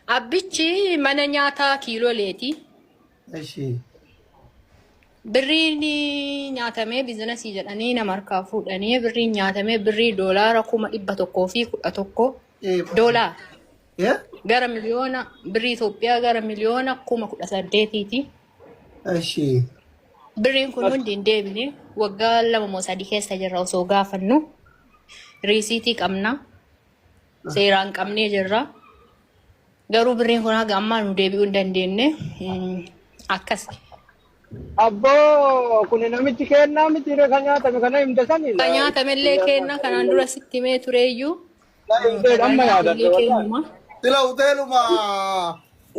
Abbichi mana nyaataa kiiloleeti. Eshi. Birriin nyaatamee biizinasii jedhanii nama harkaa fuudhanii birriin nyaatamee birrii doolaara 111,000 doolaara gara miliyoona birrii Itoophiyaa gara miliyoona 18,000ti. Eshi. Birriin kun hundi hin deebine waggaa 2 moo 3 keessa jirra osoo gaafannu riisiitii qabna seeraan qabnee jirra. Garuu birriin kun haga ammaa nu deebi'uu hin dandeenye. Akkas. Abboo kuni namichi kennaa miti ree kan nyaatame kana himte sani. Kan nyaatamellee kenna kanaan dura sitti himee tureeyyuu. Amma Kan yaadadhe nyaatamillee wallahi. kennuma. Sila hoteeluma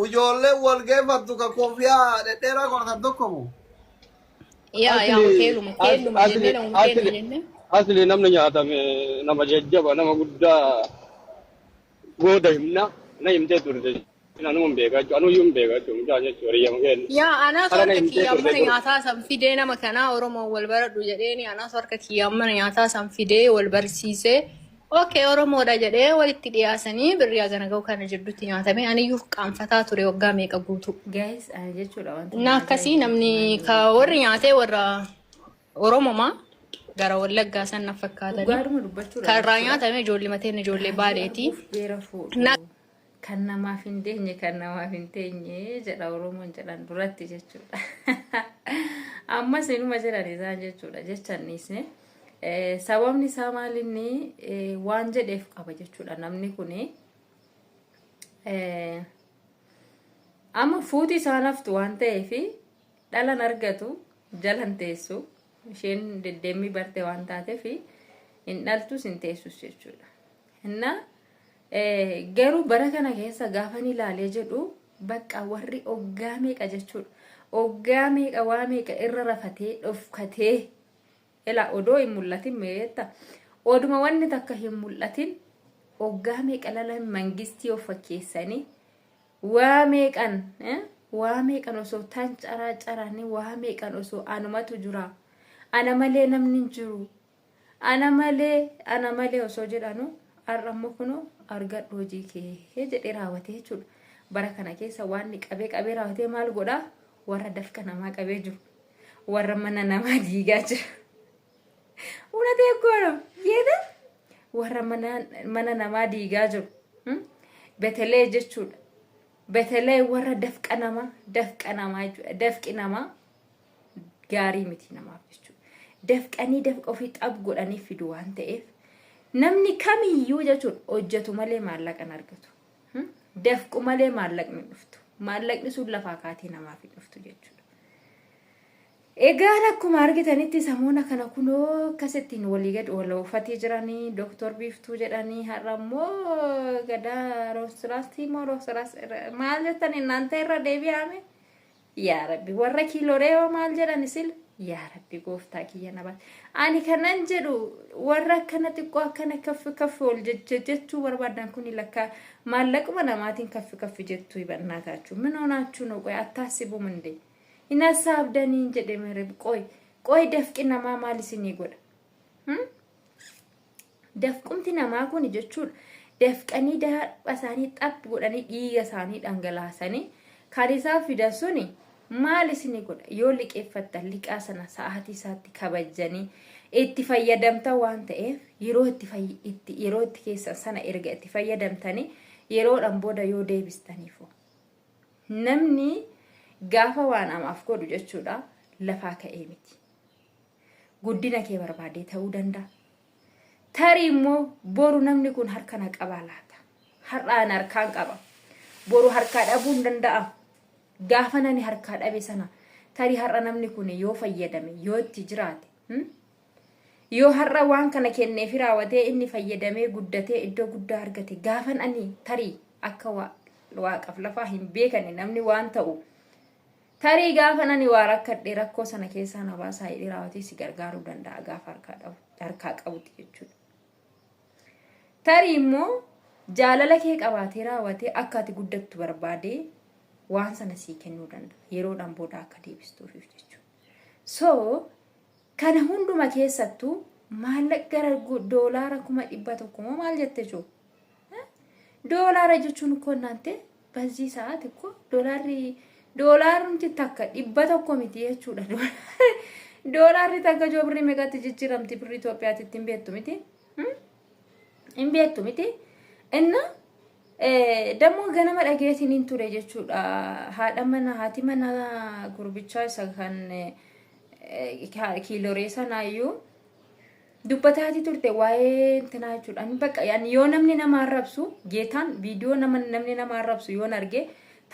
ijoolleen wal geeffattu ka koofiyaa dhedheeraa godhatan tokko moo? Yaa yaa Asli hoteeluma kennuma asli jennee namuma kenna asli jennee. asli namni nyaatame nama jajjaba nama guddaa booda himna na himtee turte. Anuma hin beekaa jechuudha. Anuyyuu hin beekaa jechuudha. Mucaa jechuudha. Hiriyyama keenya. Yaa anaas Kana na harka himtee kiyyaan turte mana dur. nyaataa san fidee nama kanaa Oromoon wal baradhu jedheeni anaas harka kiyyaan mana nyaataa san fidee wal barsiisee okay Oromoodha jedhee walitti dhiyaasanii birrii hagana ga'u kana jidduutti nyaatamee aniyyuu qaanfataa ture waggaa meeqa guutuu. Guys, ana jechuudha wanti Na na akkasii ajaa'ibsiisu namni maal ka beektaa? warri nyaatee warra Oromomaa gara Wallaggaa san na fakkaatanii Dhugaadhuma dubbachuudhaaf kan irraa jechuudha. nyaatamee ijoollee mateen ijoollee Gaazii Baaleeti. arguuf beera fuudhu. Na Kan namaaf hin teenye kan namaaf hin teenye jedha Oromoon jedhan duratti jechuudha. Ammas inuma jedhan isaan jechuudha jecha hin dhiisne. Sababni isaa maal inni waan jedheef qaba jechuudha namni kuni. Amma fuuti isaan haftu waan ta'eef dhalan argatu jalan teessu isheen deddeemmii barte waan taateef hin dhaltus hin teessus jechuudha. Inna garuu bara kana keessa gaafan ilaalee jedhu bakka warri oggaa meeqa jechuudha. Oggaa meeqa waa meeqa irra rafatee dhofkatee ilaa odoo hin mul'atin meetta. Oduma wanni takka hin mul'atin oggaa meeqa lala mangistii of fakkeessanii Waa meeqan waa meeqan osoo tan caraa caranii waa meeqan osoo anumatu jira ana malee namni hin jiru ana malee ana malee osoo jedhanu har'a immoo kunoo argadhu hojii kee jedhee raawwatee jechuudha. Bara kana keessa waan inni qabee qabee raawwatee maal godhaa warra dafqa namaa qabee jiru warra mana namaa diigaa jiru. Unatee goona yeeda warra mana namaa diigaa jiru. Betelee jechuudha. Betelee warra dafqa namaa dafqa namaa jechuudha. Dafqi namaa gaarii miti namaaf jechuudha. Dafqanii dafqa ofii xab godhanii fidu waan ta'eef namni kamiyyuu jechuudha hojjetu malee maallaqa hin argatu. Dafqu malee maallaqni hin dhuftu. Maallaqni sun lafaa kaatee namaaf hin dhuftu jechuudha. Egaan akkuma argitanitti samoona kana kunoo akkasittiin walii gad wal oofatii jiranii Dooktor Biiftuu jedhanii har'a immoo gadaa roostiraastii moo roostiraas maal jettan innaanta irra deebi'ame yaa rabbi warra kiiloree hoo maal jedhan isil yaa rabbi gooftaa kiyya na baas ani kanan jedhu warra akkana xiqqoo akkana kaffi kaffi ol jechuu barbaadan kuni lakkaa maallaquma namaatiin kaffi kaffi jettuu hibannaa taachuu min honaachuu noo qoy attaasibum indee Hin hassaabdaniin jedhe mere qoy qoy dafqi namaa maal isinii godha? Hmm? Dafqumti namaa kun jechuudha dafqanii daadha isaanii xaph godhanii dhiiga isaanii dhangalaasanii kan isaan fidan suni maal isinii godha? Yoo liqeeffattan liqaa sana sa'aatii isaatti kabajjanii itti fayyadamtan waan ta'eef yeroo itti itti yeroo itti keessan sana erga itti fayyadamtanii yeroodhaan booda yoo deebistaniifoo. Namni gaafa waa namaaf godhu jechuudha lafaa ka'ee miti. Guddina kee barbaadee ta'uu danda'a. Tarii immoo boru namni kun harka na qabaa laata? Har'a ani harkaan qaba. Boru harkaa dhabuu hin danda'a. Gaafa nani harkaa dhabe sana tarii har'a namni kun yoo fayyadame yoo itti jiraate hmm? Yoo har'a waan kana kenneefi raawwatee inni fayyadamee guddatee iddoo guddaa argate gaafan ani tarii akka waaqaf lafaa hin beekane namni waan ta'u tarii gaafan ani waa rakkadhe rakkoo sana keessaa na baasaa jedhee raawwatee si gargaaruu danda'a gaafa harkaa dhabu harkaa qabuti jechuudha. Tarii immoo jaalala kee qabaatee raawwatee akka ati guddattu barbaadee waan sana sii kennuu danda'a yeroodhaan booda akka deebistuufiif jechuudha. So Kana hunduma keessattuu maallaqa gara doolaara 100,000 moo maal jette jechuu? Doolaara jechuun ukkoo naante በዚህ ሰዓት እኮ ዶላሪ doolaarumti takka 100 miti jechuudha. Doolaarri takka joo birrii meeqatti jijjiiramti birrii Itoophiyaatti hin beektu miti. Hin beektu miti. Inna dammoo ganama dhageetiin hin ture jechuudha. Haadha mana haati mana gurbichaa isa kan kiiloree sanaayyuu dubbataatii turte waa'ee intinaa jechuudha. Ani bakka yani yoo namni nama arrabsu geetaan viidiyoo nama namni nama arrabsu yoon arge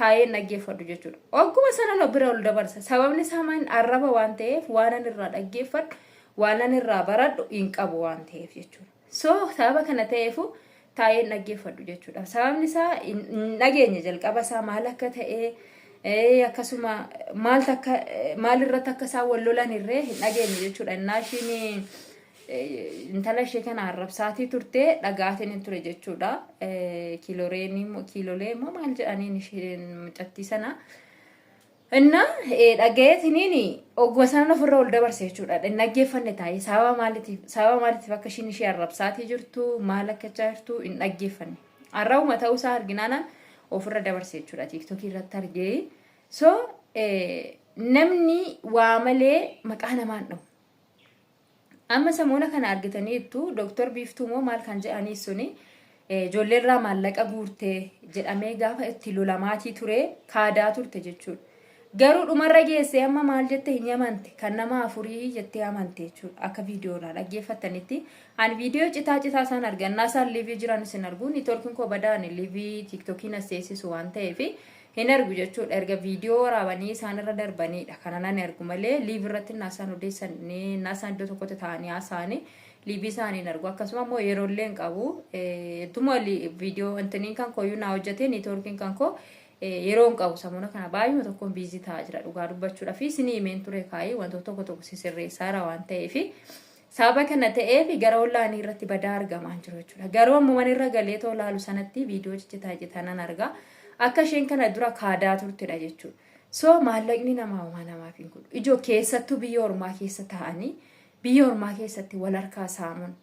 taa'ee dhaggeeffadhu jechuudha. Ogguma sana no bira ol dabarsa. Sababni isaa maal arraba waan ta'eef waan irraa dhaggeeffadhu waan irraa baradhu hin qabu waan ta'eef jechuudha. So sababa kana ta'eefu taa'ee dhaggeeffadhu jechuudha. Sababni isaa hin dhageenye jalqaba isaa maal akka ta'e akkasuma maal takka maal irratti akka isaan wal lolan irree hin dhageenye jechuudha. Innaa ishiin intala ishee kana arrabsaatii turte dhagaatiin hin ture jechuudha. Kiiloreen kiilolee immoo maal jedhaniin isheen mucattii sana. Inna dhagayeetiniin ogguma sana ofirra ol dabarse jechuudha. Hin dhaggeeffanne taa'ee sababa maaliitiif akka ishiin ishee arrabsaatii jirtu maal akka jirtu hin dhaggeeffanne. Arrabuma ta'uusaa arginaanaan ofirra dabarse jechuudha. Tiiktookii irratti argee. So namni waa malee maqaa namaan dhahu. Amma samoona kana argitaniittu Dooktar Biiftuu moo maal kan jedhanii suni ijoolleerraa maallaqa guurtee jedhamee gaafa itti lolamaatii ture kaadaa turte jechuudha. Garuu dhumarra geessee amma maal jette hin amante kan nama afurii jettee amante jechuudha akka viidiyoodhaan dhaggeeffattanitti. Ani viidiyoo citaa citaa isaan argannaa isaan live jiran isin argu networkiin koo badaan live tiiktookiin as seessisu waan ta'eef hin argu jechuudha. Erga viidiyoo waraabanii isaan irra darbanidha. Kana nan argu malee live irratti naasaan odeessan naasaan iddoo tokkotti taa'anii haasa'anii live isaanii hin argu. Akkasuma immoo yeroo illee hin qabu. Ittuma viidiyoo intiniin kan kooyyuu naa hojjete networkiin kan koo yeroo hin qabu sammuna kana baay'uma tokkoon busy ta'aa jira dhugaa dubbachuudhaa fi isinii himeen ture kaayee wantoota tokko tokko sisirreessaara waan ta'eef sababa kana ta'eef gara ollaanii irratti badaa argamaa jiru jechuudha. Garuu ammoo irra galee too laalu sanatti viidiyoo ciccitaa ciccitaa nan argaa. Akka isheen kana dura kaadaa turtedha jechuudha. So maallaqni namaa homaa namaaf hin godhu. Ijoo keessattuu biyya ormaa keessa taa'anii biyya ormaa keessatti wal harkaa saamuun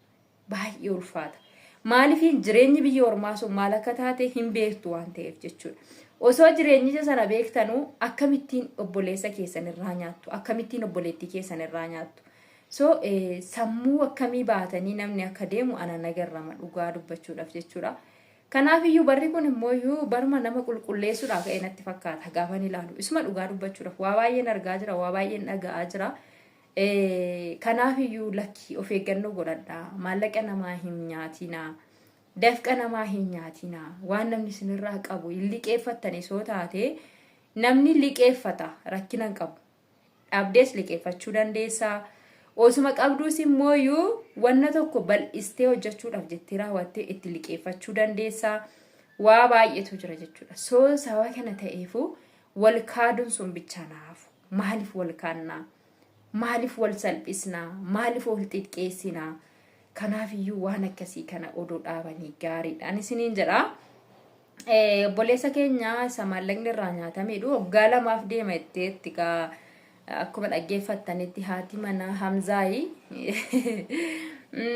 baay'ee ulfaata. Maaliif jireenyi biyya ormaa sun maal akka taate hin beektu waan ta'eef jechuudha. Osoo jireenyicha sana beektanuu akkamittiin obboleessa keessan irraa nyaattu? Akkamittiin obboleettii keessan irraa nyaattu? So sammuu akkamii baatanii namni akka deemu ana nagarrama dhugaa dubbachuudhaaf jechuudha. Kanaaf iyyuu barri kun immoo iyyuu baruma nama qulqulleessuudhaaf ka'e natti fakkaata gaafa ni ilaalu. Isuma dhugaa dubbachuudhaaf waa baay'een argaa jira, waa baay'een dhaga'aa jira. Kanaaf iyyuu lakkii of eeggannoo godhadhaa. Maallaqa namaa hin nyaatinaa. Dafqa namaa hin nyaatinaa. Waan namni isinirraa qabu hin liqeeffattani soo taate namni liqeeffata rakkina hin qabu. Dhabdees liqeeffachuu dandeessaa. Osuma qabduus immoo iyyuu wanna tokko bal'istee hojjechuudhaaf jettee raawwattee itti liqeeffachuu dandeessaa. Waa baay'eetu jira jechuudha. So sababa kana ta'eefu wal kaaduun sun bichaa naafu. Maaliif wal kaannaa? Maaliif wal salphisnaa? Maaliif wal xiqqeessinaa? Kanaaf iyyuu waan akkasii kana odoo dhaabanii gaariidha. Ani isiniin jedha. Obboleessa keenya isa maallaqni irraa nyaatamedhu waggaa 2f deema jetteetti gaa akkuma dhaggeeffattanitti haati mana Hamzaayi.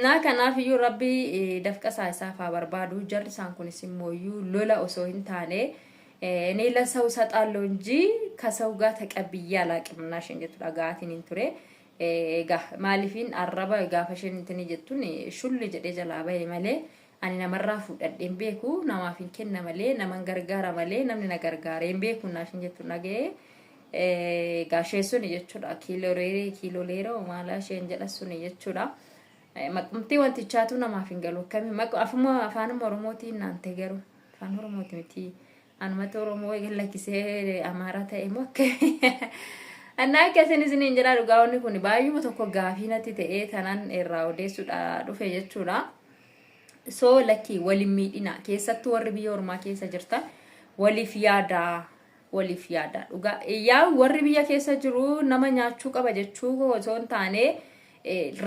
Na kanaaf iyyuu rabbi dafqa isaa isaaf haa barbaadu. Jarri isaan kunis immoo iyyuu lola osoo hin taane እኔ ለሰው እሰጣለሁ እንጂ ከሰው ጋር ተቀብዬ አላውቅም እና isheen jettu dhaga'aatiin hin ture. Egaa maaliifin arraba gaafa isheen intini jettuun shulli jedhee jalaa bahe malee ani namarraa fuudhadhee hin beeku namaaf hin kenna malee naman gargaara malee namni na gargaaree hin beeku naa isheen jettu dhaga'ee. Egaa isheen suni jechuudha kiilolee kiiloleeroo maala isheen jedha suni jechuudha. Maqumtii wantichaatu namaaf hin galu akkami afuma afaanuma Oromootiin naan ta'e garuu afaan Oromooti miti. Anumatti Oromoo lakkisee Amaaraa ta'e immoo akka Annaa akkasiin isiniin jedha dhugaawwanni kun baay'uma tokko gaafii natti ta'ee tanan irraa odeessuudha dhufe jechuudha. So lakkii waliin miidhina keessattuu warri biyya ormaa keessa jirtan waliif yaadaa waliif yaadaa dhugaa yaa warri biyya keessa jiru nama nyaachuu qaba jechuu osoo hin taane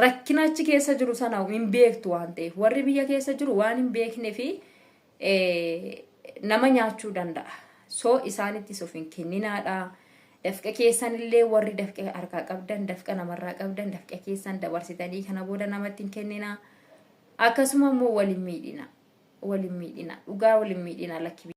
rakkina achi keessa jiru sana hin beektu waan ta'eef warri biyya keessa jiru waan hin beeknee fi nama nyaachuu danda'a. So isaanittis of hin kenninaadha. Dafqa keessan illee warri dafqa harkaa qabdan dafqa namarraa qabdan dafqa keessan dabarsitanii kana booda namatti hin kenninaa. Akkasuma immoo waliin miidhina. Waliin miidhina. Dhugaa waliin miidhina lakki.